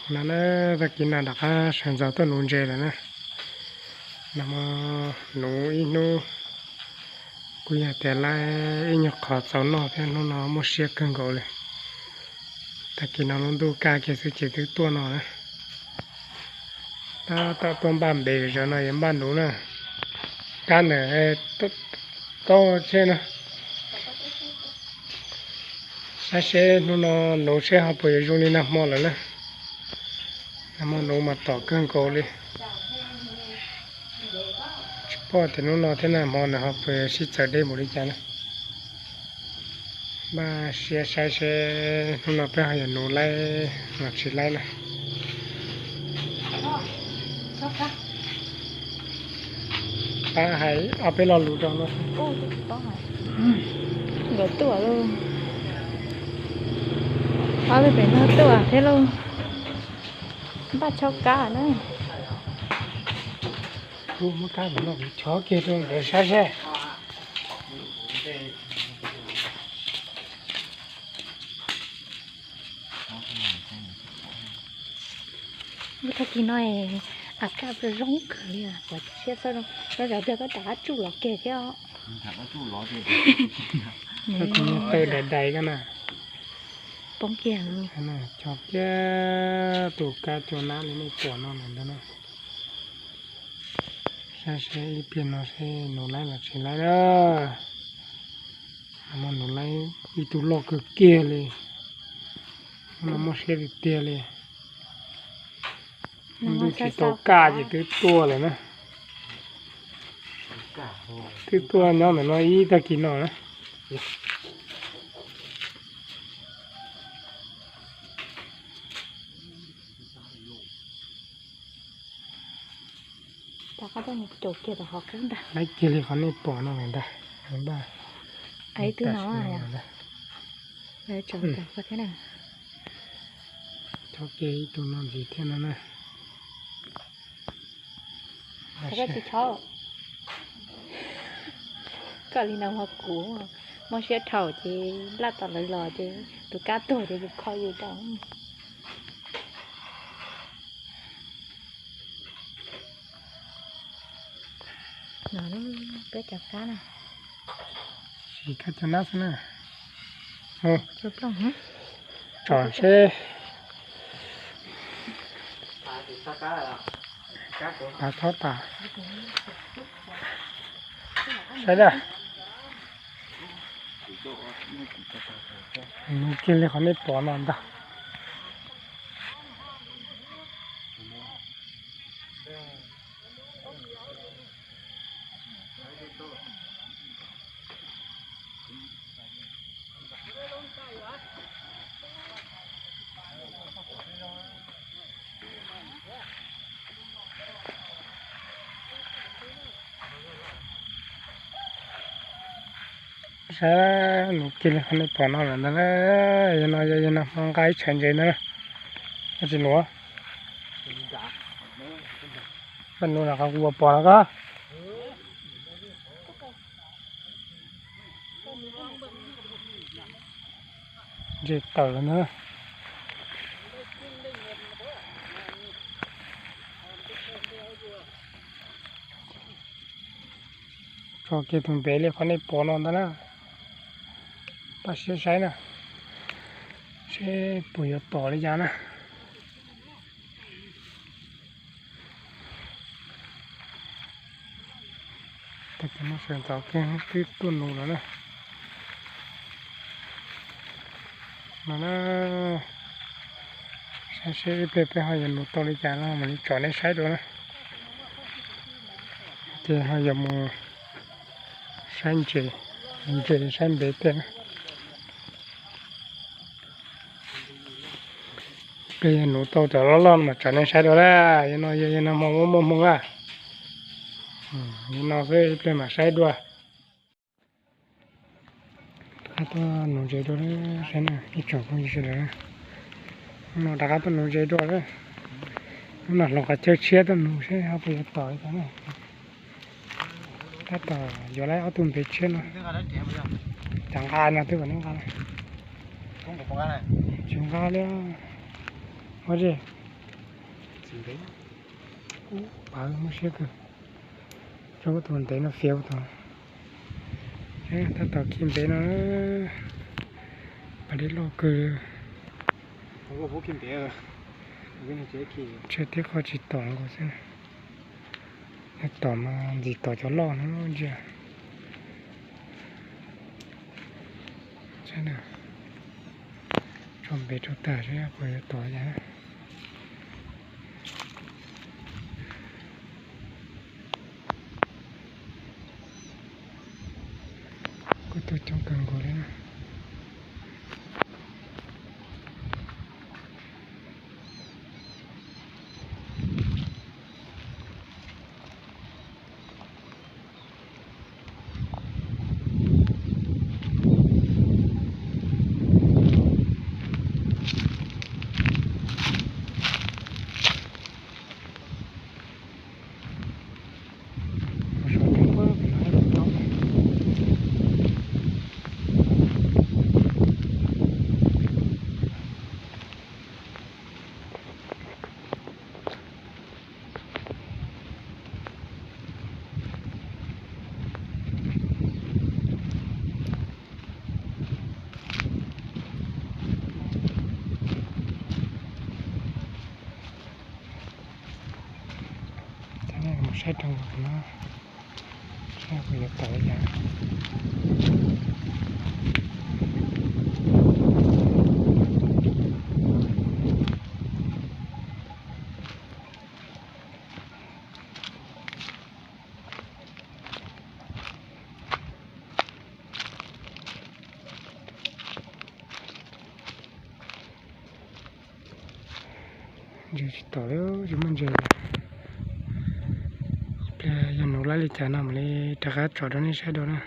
No na, tag kis no rov qab sawv ntxov tuaj nuv ntses lawm na. Nag hmo nuv ib hnub, kuj yog tias lawv ib nyuag qhov txaus noj thiab, hnub no muaj siab kawg nkaus li. Tag kis no lub ntuj kaj kiag xwb ces twb tuaj no na. Tab tom tuaj npaj npev, zaum no yuav npaj nuv na. Kab ntawm tau tsheb na. Saib seb hnub no nuv seb ho puas yuav zoo li nag hmo lawm na. Nag hmo nuv mas tom kawg nkaus li. Tsis paub tias hnub no thiab nag hmo nws ho puas sib txawv deb npaum li cas na. Npaj siab saib seb hnub no peb ho yuav nuv laib los tsis laib na. Pab hais ob peb lo lus rau no. Nkawd tuaj lauj. Ob peb pem no tuaj thiab lauj. Npaj chob kab na. Kuv muab kab no kuv chob kiag rau nkawd saib seb. Tag kis no a kaj zoo kawg li, kuv siab txog zoo zog tiag, koj rov qab tsuj los kiag thiab. Tag kis no tawm dais dais koj na. Poob kiag. Cog kiag tus kab cua nab li nej pom no ntag na. Saib seb ib pliag no seb nuv laib los tsis laib na. Nag hmo nuv laib ib tug loj kawg kiag li. Hnub no muaj siab tiag tiag li. Ntuj tsis tau kaj ces twb tuaj lawm na. Twb tuaj nyob ntawm no ib tag kis no na. Laib kiag li qhov nej pom no lawm ntag. Ib tug no thiab na. Chob kiag ib tug no ntxiv thiab no na. Koj tsis chob. Koj li no mas kuv muaj siab dhau ces laj tom lawv los ces tus kab tuag ces yus kho yus rau. No peb cov kab na. Siv kab cua nab xwb na. Tsom seb. Pas thob tas. Saib da. Nws kiag li qhov nej pom no ntag. Saib, nuv kiag li qhov nej pom no lawm ntag na. Yog no yog yog nag hmo nqa ib tshav ntses ntag na. Koj tsis nuv. Koj nuv los qhov kuv pom los koj. Ntses tawm lawm ntag. Tso kiag tus ntev li qhov nej pom no ntag na. Npaj siab saib na, seb puas yuav tom li cas na. Tag kis no sawv ntxov kiag twb tuaj nuv lawm na. No na, saib seb ib pliag peb ho yuav nuv tau li cas no mam li tsom nej saib dua na. Ces ho yuav mus saib ntses, ntses saib ntev tiag na. Peb yog nuv tau cov loj loj no mas tsom nej saib dua na. Yog no yog yog nag hmo muaj muaj hmoo na. Li no xwb ib pliag mam saib dua. Rov qab tuaj nuv ntses dua saib na ib tsoom phooj ywg sawv daws. Hnub no rov qab tuaj nuv ntses dua na. Hnub no hloov qhov chaw tshiab tuaj nuv seb ho puas yuav tom li cas na. Tab tom yuav lawm ob tug ntev tshiab no. Cov nqa no twb kom neb nqa na. Tsis nqa li. Ua li. Ntev, ub, pawv muaj siab kawg. Cov tus ntev no fiav ua tau. Tab tom khi ntev no, pas dej loj kawg. Tshuav tib qho tsis tom nkaus xwb. Yog tom mas ntxim tom cov loj no ntsia. Tso npe rau tag seb puas yuav tom yam. Kuj tuaj coob kawg nkaus li na. Mus saib rau no, saib puas yuav tau li cas. Ntses tsis tom li, tsis muaj ntses. Ib pliag yog nuv laib li cas no mam li rov qab tsom rau nej saib dua na.